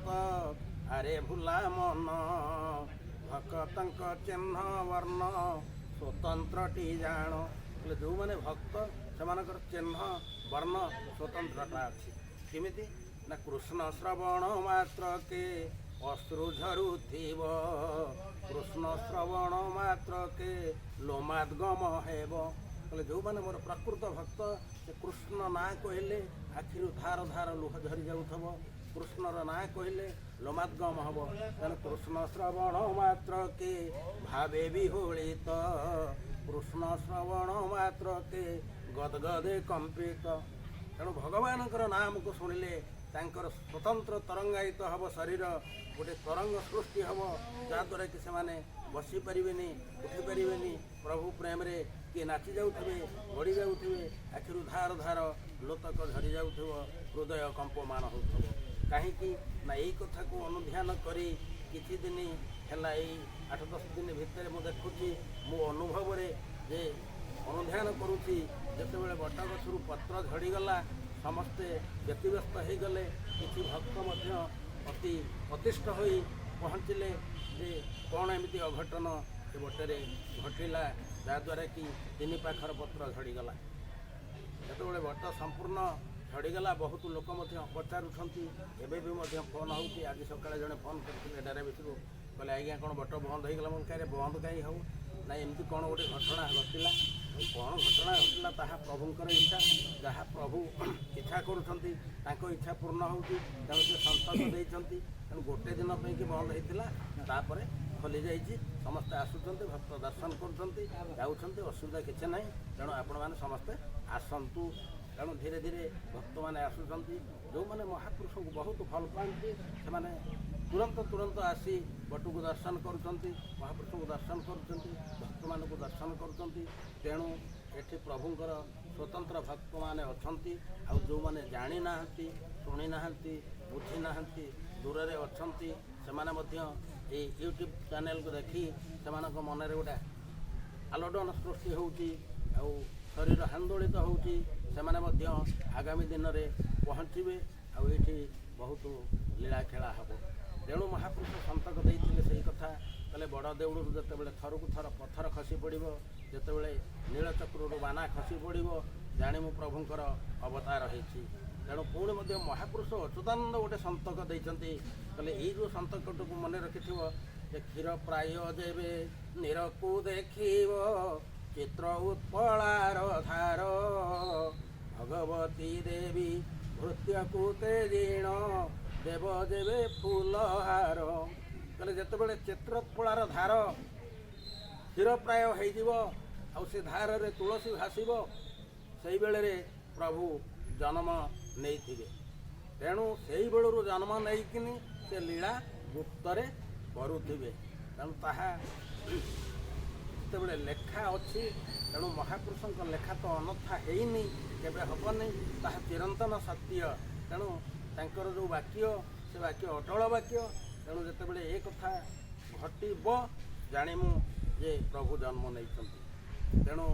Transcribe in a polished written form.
ଭକ୍ତ, ଆରେ ଭୁଲା ମନ, ଭକ୍ତଙ୍କ ଚିହ୍ନ ବର୍ଣ୍ଣ ସ୍ୱତନ୍ତ୍ରଟି ଜାଣ। ହେଲେ ଯେଉଁମାନେ ଭକ୍ତ, ସେମାନଙ୍କର ଚିହ୍ନ ବର୍ଣ୍ଣ ସ୍ୱତନ୍ତ୍ରଟା ଅଛି। କେମିତି ନା, କୃଷ୍ଣ ଶ୍ରବଣ ମାତ୍ରକେ ଅଶ୍ରୁ ଝରୁଥିବ, କୃଷ୍ଣ ଶ୍ରବଣ ମାତ୍ରକେ ଲୋମାଦ୍ଗମ ହେବ। କହିଲେ, ଯେଉଁମାନେ ମୋର ପ୍ରକୃତ ଭକ୍ତ, ସେ କୃଷ୍ଣ ନାଁ କହିଲେ ଆଖିରୁ ଧାର ଧାର ଲୁହ ଝରି ଯାଉଥିବ, କୃଷ୍ଣର ନାଁ କହିଲେ ଲୋମାଦ୍ଗମ ହେବ। ତେଣୁ କୃଷ୍ଣ ଶ୍ରବଣ ମାତ୍ରକେ ଭାବେ ବିହ୍ୱଳିତ, କୃଷ୍ଣ ଶ୍ରବଣ ମାତ୍ରକେ ଗଦଗଦେ କମ୍ପିତ। ତେଣୁ ଭଗବାନଙ୍କର ନାମକୁ ଶୁଣିଲେ ତାଙ୍କର ସ୍ୱତନ୍ତ୍ର ତରଙ୍ଗାୟିତ ହେବ ଶରୀର, ଗୋଟେ ତରଙ୍ଗ ସୃଷ୍ଟି ହେବ, ଯାହାଦ୍ୱାରା କି ସେମାନେ ବସିପାରିବେନି, ଉଠିପାରିବେନି। ପ୍ରଭୁ ପ୍ରେମରେ କିଏ ନାଚି ଯାଉଥିବେ, ଗଡ଼ି ଯାଉଥିବେ, ଆଖିରୁ ଧାର ଧାର ଲୋତକ ଝରି ଯାଉଥିବ, ହୃଦୟ କମ୍ପମାନ ହେଉଥିବ। କାହିଁକି ନା, ଏଇ କଥାକୁ ଅନୁଧ୍ୟାନ କରି କିଛି ଦିନ ହେଲା, ଏଇ 8-10 ଦିନ ଭିତରେ ମୁଁ ଦେଖୁଛି, ମୁଁ ଅନୁଭବରେ ଯେ ଅନୁଧ୍ୟାନ କରୁଛି, ଯେତେବେଳେ ବଟଗଛରୁ ପତ୍ର ଝଡ଼ିଗଲା, ସମସ୍ତେ ବ୍ୟତିବ୍ୟସ୍ତ ହେଇଗଲେ। କିଛି ଭକ୍ତ ମଧ୍ୟ ଅତି ଅତିଷ୍ଠ ହୋଇ ପହଞ୍ଚିଲେ ଯେ କ'ଣ ଏମିତି ଅଘଟନ ଏ ବଟରେ ଘଟିଲା, ଯାହାଦ୍ୱାରା କି ତିନି ପାଖର ପତ୍ର ଝଡ଼ିଗଲା। ଯେତେବେଳେ ବଟ ସମ୍ପୂର୍ଣ୍ଣ ଝଡ଼ିଗଲା, ବହୁତ ଲୋକ ମଧ୍ୟ ପଚାରୁଛନ୍ତି। ଏବେ ବି ମଧ୍ୟ ଫୋନ୍ ହେଉଛି। ଆଜି ସକାଳେ ଜଣେ ଫୋନ୍ କରିଥିଲେ ଡେରାବିଶରୁ, କହିଲେ, "ଆଜ୍ଞା, କ'ଣ ବଟ ବନ୍ଦ ହେଇଗଲା?" ମୁଁ କହିଲି, "ବନ୍ଦ କାହିଁ ହେବ?" ନା, ଏମିତି କ'ଣ ଗୋଟେ ଘଟଣା ଘଟିଲା। କ'ଣ ଘଟଣା ଘଟିଲା, ତାହା ପ୍ରଭୁଙ୍କର ଇଚ୍ଛା। ଯାହା ପ୍ରଭୁ ଇଚ୍ଛା କରୁଛନ୍ତି, ତାଙ୍କ ଇଚ୍ଛା ପୂର୍ଣ୍ଣ ହେଉଛି। ତେଣୁ ସେ ସନ୍ତକ ଦେଇଛନ୍ତି। ତେଣୁ ଗୋଟେ ଦିନ ପାଇଁକି ବନ୍ଦ ହେଇଥିଲା, ତାପରେ ଖୋଲି ଯାଇଛି। ସମସ୍ତେ ଆସୁଛନ୍ତି, ଭକ୍ତ ଦର୍ଶନ କରୁଛନ୍ତି, ଯାଉଛନ୍ତି, ଅସୁବିଧା କିଛି ନାହିଁ। ତେଣୁ ଆପଣମାନେ ସମସ୍ତେ ଆସନ୍ତୁ। ତେଣୁ ଧୀରେ ଧୀରେ ଭକ୍ତମାନେ ଆସୁଛନ୍ତି। ଯେଉଁମାନେ ମହାପୁରୁଷଙ୍କୁ ବହୁତ ଭଲ ପାଆନ୍ତି, ସେମାନେ ତୁରନ୍ତ ତୁରନ୍ତ ଆସି ବଟୁକୁ ଦର୍ଶନ କରୁଛନ୍ତି, ମହାପୁରୁଷଙ୍କୁ ଦର୍ଶନ କରୁଛନ୍ତି, ଭକ୍ତମାନଙ୍କୁ ଦର୍ଶନ କରୁଛନ୍ତି। ତେଣୁ ଏଠି ପ୍ରଭୁଙ୍କର ସ୍ୱତନ୍ତ୍ର ଭକ୍ତମାନେ ଅଛନ୍ତି। ଆଉ ଯେଉଁମାନେ ଜାଣିନାହାନ୍ତି, ଶୁଣିନାହାନ୍ତି, ବୁଝିନାହାନ୍ତି, ଦୂରରେ ଅଛନ୍ତି, ସେମାନେ ମଧ୍ୟ ଏଇ ୟୁଟ୍ୟୁବ୍ ଚ୍ୟାନେଲକୁ ଦେଖି ସେମାନଙ୍କ ମନରେ ଗୋଟେ ଆଲୋଡ଼ନ ସୃଷ୍ଟି ହେଉଛି ଆଉ ଶରୀର ଆନ୍ଦୋଳିତ ହେଉଛି। ସେମାନେ ମଧ୍ୟ ଆଗାମୀ ଦିନରେ ପହଞ୍ଚିବେ ଆଉ ଏଇଠି ବହୁତ ଲୀଳା ଖେଳା ହେବ। ତେଣୁ ମହାପୁରୁଷ ସନ୍ତକ ଦେଇଥିଲେ ସେଇ କଥା। କହିଲେ, ବଡ଼ ଦେଉଳରୁ ଯେତେବେଳେ ଥରକୁ ଥର ପଥର ଖସି ପଡ଼ିବ, ଯେତେବେଳେ ନୀଳଚକ୍ରରୁ ବାନା ଖସି ପଡ଼ିବ, ଜାଣିବୁ ପ୍ରଭୁଙ୍କର ଅବତାର ହେଇଛି। ତେଣୁ ପୁଣି ମଧ୍ୟ ମହାପୁରୁଷ ଅଚ୍ୟୁତାନନ୍ଦ ଗୋଟେ ସନ୍ତକ ଦେଇଛନ୍ତି। କହିଲେ, ଏଇ ଯେଉଁ ସନ୍ତକଟିକୁ ମନେ ରଖିଥିବ ଯେ କ୍ଷୀର ପ୍ରାୟ ଯେବେ ନୀରକୁ ଦେଖିବ, ଚିତ୍ର ଉତ୍ପଳାର ଧାର, ଭଗବତୀ ଦେବୀ ଭୃତ୍ୟକୁ ତେଜିଣ ଦେବ ଯେବେ ଫୁଲହାର। କହିଲେ, ଯେତେବେଳେ ଚିତ୍ରୋତ୍ପଳାର ଧାର କ୍ଷୀର ପ୍ରାୟ ହେଇଯିବ ଆଉ ସେ ଧାରରେ ତୁଳସୀ ଭାସିବ, ସେଇ ବେଳରେ ପ୍ରଭୁ ଜନ୍ମ ନେଇଥିବେ। ତେଣୁ ସେଇ ବେଳରୁ ଜନ୍ମ ନେଇକିନି ସେ ଲୀଳା ଗୁପ୍ତରେ କରୁଥିବେ। ତେଣୁ ତାହା ଯେତେବେଳେ ଲେଖା ଅଛି, ତେଣୁ ମହାପୁରୁଷଙ୍କ ଲେଖା ତ ଅନଥା ହେଇନି, କେବେ ହେବନି, ତାହା ଚିରନ୍ତନ ସତ୍ୟ। ତେଣୁ ତାଙ୍କର ଯେଉଁ ବାକ୍ୟ, ସେ ବାକ୍ୟ ଅଟଳ ବାକ୍ୟ। ତେଣୁ ଯେତେବେଳେ ଏ କଥା ଘଟିବ, ଜାଣିମୁ ଯେ ପ୍ରଭୁ ଜନ୍ମ ନେଇଛନ୍ତି। ତେଣୁ